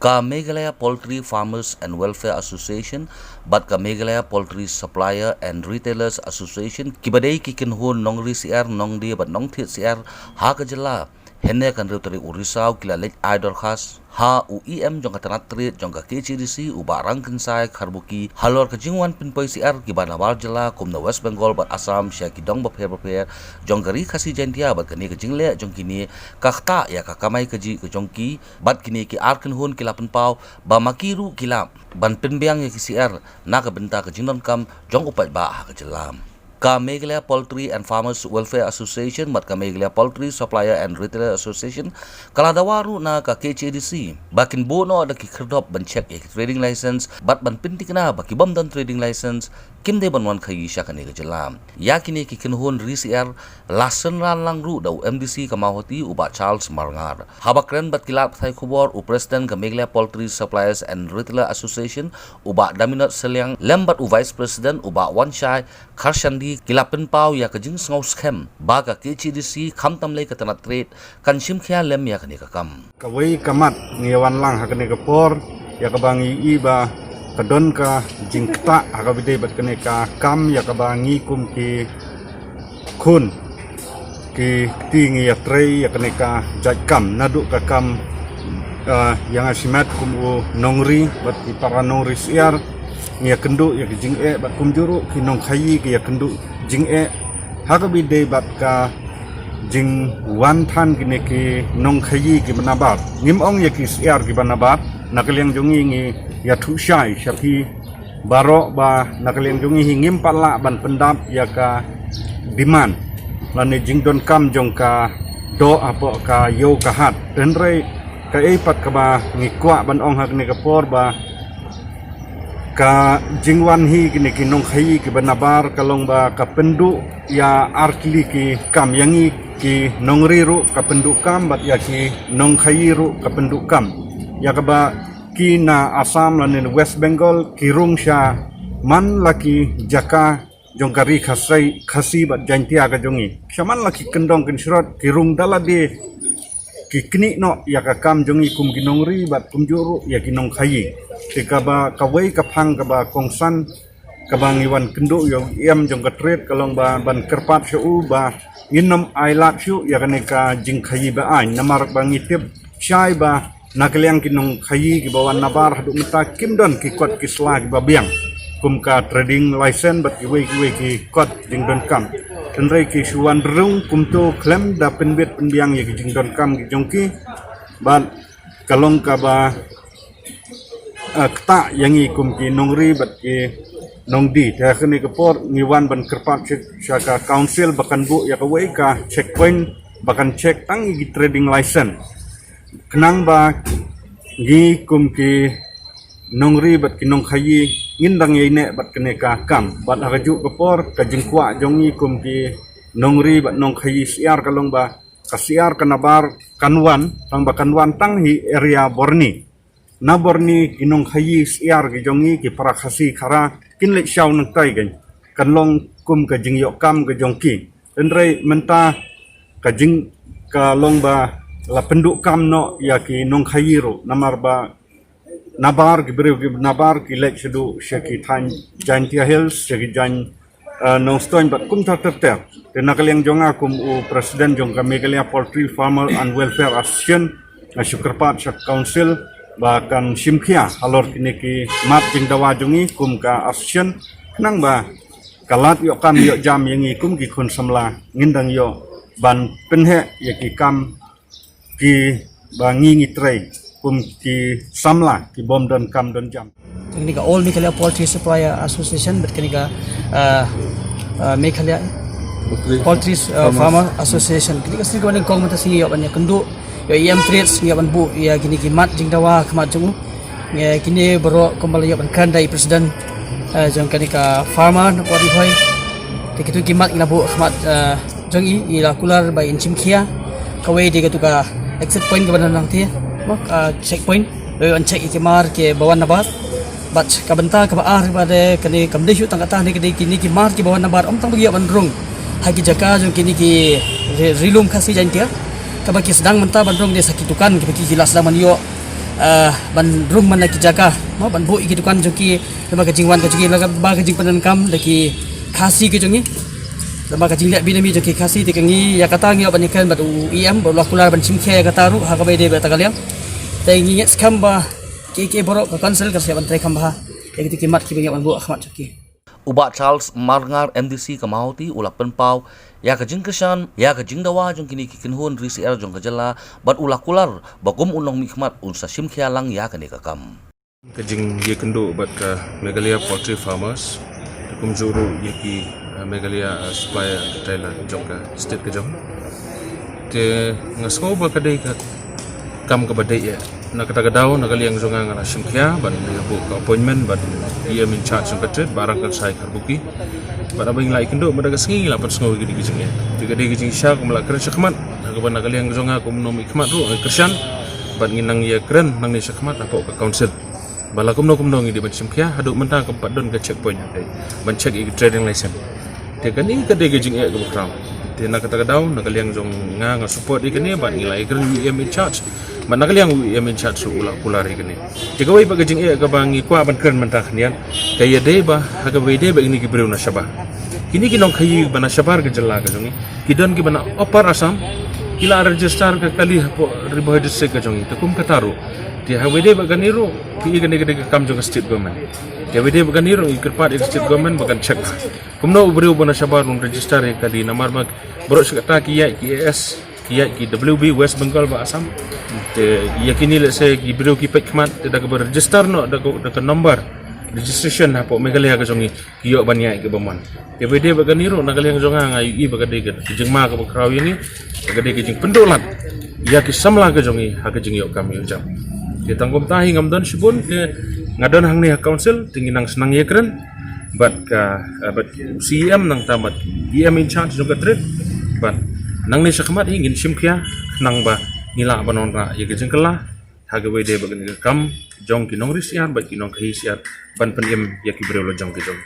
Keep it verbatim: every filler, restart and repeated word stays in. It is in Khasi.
Ka Meghalaya Poultry Farmers and Welfare Association bad ka Meghalaya Poultry Supplier and Retailers Association, kiba dei ki kynhun nongri syiar, nongdie bad nongthied syiar ha ka jylla, hynne ka hynriew tarik u Risaw, ki la leit ai dorkhas ha u EM jong ka tnat trade jong ka KHADC, u Bah Rangkynsai Kharbuki, halor ka jingwan pynpoi syiar kiba nabar jylla kum na West Bengal bad Assam sha ki dong bapher bapher jong ka Ri Khasi Jaintia. Bad kane ka jingleh jong kine ka ktah ïa ka kamai kajih ka jong ki, bad kine ki ar kynhun ki la pynpaw ba ma ki ruh ki lah ban pynbiang ïa ki syiar na ka bynta ka jingdonkam jong u paidbah ha ka jylla. Ka Meghalaya Poultry and Farmers Welfare Association bad ka Meghalaya Poultry Supplier and Retailer Association ka la dawa ruh na ka KHADC ba kin buh noh da ki khyrdop ban check ïa ki trading license bad ban pynthikna ba ki bym don trading license kim dei ban wan khaïi sha kane ka jylla. Ïa kine ki kynhun ri syiar la synran lang ruh da u MDC ka Mawhati, u Bah Charles Marngar. Haba kren bad ki lad pathai khubor, u President ka Meghalaya Poultry Suppliers and Retailer Association, u Bah Daminot Seliang, lem bad u Vice President, u Bah Wanshai Kharshandi, ki la pynpaw ïa ka jingsngew skhem ba ka KHADC, khamtam lei ka tnat trade, kan shim khia lem ïa kane ka kam. Kawei ka mat ngi wan lang ha kane ka por, ïa kaba ngi i ba ka don ka jingktah ha kaba ïadei bad kane ka kam, ïa kaba ngi kum ki khun ki kti ngi ïatrei ïa kane ka jait kam, naduh ka kam, ah, ïa nga shimet kum u nongri bad ki para nongri syiar ngi ïakynduh ïa ki jingeh, bad kumjuh ruh ki nongkhaïi ki ïakynduh jingeh ha kaba ïadei bad ka jingwan than kine ki nongkhaïi kiba nabar. Ngim ong ïa ki syiar kiba nabar, na ka liang jong ngi ngi ïathuh shai sha phi baroh ba na ka liang jong ngi hi ngim pat lah ban pyndap ïa ka demand lane jingdonkam jong ka doh hapoh ka ïew ka hat. Hynrei kaei pat kaba ngi kwah ban ong ha kane ka por ba ka jingwan hi kine ki nongkhaïi kiba nabar ka long ba ka pynduh ïa ar tylli ki kam, ïa ngi ki nongri ruh ka pynduh kam bad ïa ki nongkhaïi ruh ka pynduh kam. Ïa kaba ki na Assam lane West Bengal ki rung sha man la ki jaka jong ka Ri Khasi, Khasi bad Jaintia ka jong ngi. Sha man la ki kyndong kynshrot ki rung da lade ki knieh noh ïa ka kam jong ngi kum ki nongri bad kumjuh ruh ïa ki nongkhaïi. Te kaba kawei ka phang kaba kongsan kaba ngi wan kynduh ïa u EM jong ka trade ka long ba ban kyrpad sha u ba ngin nym ai lad shuh ïa kane ka jingkhaïi ba aiñ, namar ba ngi tip shai ba na ka liang ki nongkhaïi kiba wan nabar haduh mynta kim don ki kot ki sla kiba biang kum ka trading license bad kiwei kiwei ki kot jingdonkam. Hynrei ki shu wan rung kumto khlem da pynbit pynbiang ïa ki jingdonkam ki jong ki, bad ka long kaba, ah, ktah ïa ngi kum ki nongri bad ki nongdie. Te ha kane ka por ngi wan ban kyrpad sha, sha ka council ba kan buh ïa kawei ka checkpoint ba kan check tang ïa ki trading license, khnang ba ngi kum ki nongri bad ki nongkhaïi ngin dang ïaineh bad kane ka kam. Bad ha kajuh ka por ka jingkwah jong ngi kum ki nongri bad nongkhaïi syiar ka long ba ka syiar ka nabar kan wan, tang ba kan wan tang hi area Borni. Na Borni ki nongkhaïi syiar ki jong ngi ki para Khasi Khara kin leit shaw nangtai, kan, kan long kum ka jingïoh kam ka jong ki. Hynrei mynta ka jing, ka long ba la pynduh kam noh ïa ki nongkhaïi ruh, namar ba nabar ki briew ki nabar ki leit shaduh sha ki thaiñ Jaintia Hills, sha ki jaiñ, eh, Nongstoiñ bad kumta ter ter. Te na ka liang jong nga kum u president jong ka Meghalaya Poultry Farmer and Welfare Association, nga shu kyrpad sha council ba kan shim khia halor kine ki mat jingdawa jong ngi kum ka association, khnang ba ka lad ïoh kam ïoh jam ïa ngi kum ki khun samla ngin dang ïoh ban pynheh ïa ki kam kiba ngi ngi trei kum ki samla ki bym don kam don jam. Kane ka All Meghalaya Poultry Supplier Association bad kane ka, ah, ah, Meghalaya Poultry, ah, Farmer Association. Kane ka sdang kaba nyngkong mynta sngi ïoh ban ïakynduh ïa u EM Trade, sngi ïoh ban buh ïa kine ki mat jingdawa ha khmat jong u. Ïa kine baroh kumba la ïoh ban kren da i president, eh, jong kane ka farmer na Port Ri Bhoi. Te kito ki mat ngi la buh ha khmat, eh, jong i, i la kular ba in shim khia. Kawei de kato ka exit point kaba nang te, mo, ah, checkpoint. Ba ïoh ban check ïa ki mar kiba wan nabar. Bad ka bynta kaba ar kaba de kane kam dei shuh tang kata, ne ka dei kine ki mar kiba wan nabar ym tang ba ki ïoh ban rung ha ki jaka jong kine ki ri, ri lum Khasi Jaintia. Kaba ki sdang mynta ban rung de sa ki dukan kiba ki, ki la sdang ban ïoh ban rum man la ki jaka, mo, ban buh ïa ki dukan jong ki, lem bad ka jingwan ka jong ki, lem bad ka jingpyndonkam da ki Khasi ki jong ngi, lem bad ka jingleh bynta jong ki Khasi. Te ka ngi ïa kata ngi ïoh ban ïakren bad u E M bad u la kular ban shim khia ïa kata ruh ha kaba ïadei bad kata ka liang. Te ngi ngeit skhem ba ki, ki baroh ka council kan sa ïoh ban trei kham bha ïa kito ki mat kiba ngi ïoh ban buh ha khmat jong ki. U Bah Charles Marngar, M D C ka Mawhati, u la pynpaw ïa ka jingkyrshan ïa ka jingdawa jong kine ki kynhun ri syiar jong ka jylla bad u la kular ba kum u nongmihkhmat un sa shim khia lang ïa kane ka kam. Ka jingïakynduh bad ka Meghalaya Poultry Farmers, kumjuh ruh ïa ki, eh, Meghalaya, eh, Supplier Entertainer jong ka state ka jong. Te nga sngew ba ka dei ka kam kaba dei eh. Na kata ka daw, na ka liang jong nga nga la shim khia ban ïa buh ka appointment bad ïa in charge jong ka trade, Bah Rangkansai Kharbuki. Bad haba ngi la ïakynduh, bad ka sngi ngi la pynsngew ïa ki dei ka jingeh. Te ka dei ka jingshisha kum la kren shakhmat, ha kaba na ka liang jong nga kum u nongmihkhmat ruh nga kyrshan bad ngi nang ïakren nangne shakhmat hapoh ka council. Ba la kumno kumno ngi dei ban shim khia, haduh mynta kam pat don ka checkpoint, eh, ban check ïa ka trading license. Te kane ka dei ka jingeh kaba khraw. Te na kata ka daw, na ka liang jong nga nga support ïa kane bad ngi la ïakren ïa u E M in charge. Bad na ka liang u E M in charge ruh u la kular ïa kane. Te kawei pat ka jingeh kaba ngi kwah ban kren mynta khyndiat, ka ïadei ba ha kaba ïadei bad kine ki briew na shabar. Kine ki nongkhaïi ba na shabar ka jylla ka jong ngi, ki don kiba na Upper Assam, ki la register ka kali hapoh Ri Bhoi District ka jong ngi. Te kum kata ruh, te ha kaba ïadei bad kane ruh, ki ïa kane ka dei ka kam jong ka state government. Te ha kaba ïadei bad kane ruh ngi kyrpad ïa ka state government ba kan check. Kumno u briew ba na shabar un register ïa ka kali, namar ba baroh shi katta ki ïaid ki A S, ki ïaid ki W B, West Bengal bad Assam. Te ïa kine lehse ki briew ki peit khmat, te da kaba register noh da ka, da ka number registration hapoh Meghalaya ka jong ngi, ki ïoh ban ïaid kaba mon. Te ha kaba ïadei bad kane ruh, na ka liang jong nga nga ïohi ba ka dei ka jingma kaba khraw ïa ngi, ka dei ka jingpynduh lad ïa ki samla ka jong ngi ha ka jingïoh kam ïoh jam. Te tang kumta hi ngam don shibun, te nga don hangne ha council, te ngi nang sdang ïakren bad ka, eh, bad C E M nangta bad E M in charge jong ka trade. Bad nangne shakhmat hi ngin shim khia khnang ba ngi lah ban wanrah ïa ka jingkylla ha kaba ïadei bad kane ka kam jong ki nongri syiar bad ki nongkhaïi syiar ban pynim ïa ki briew la jong ki jong.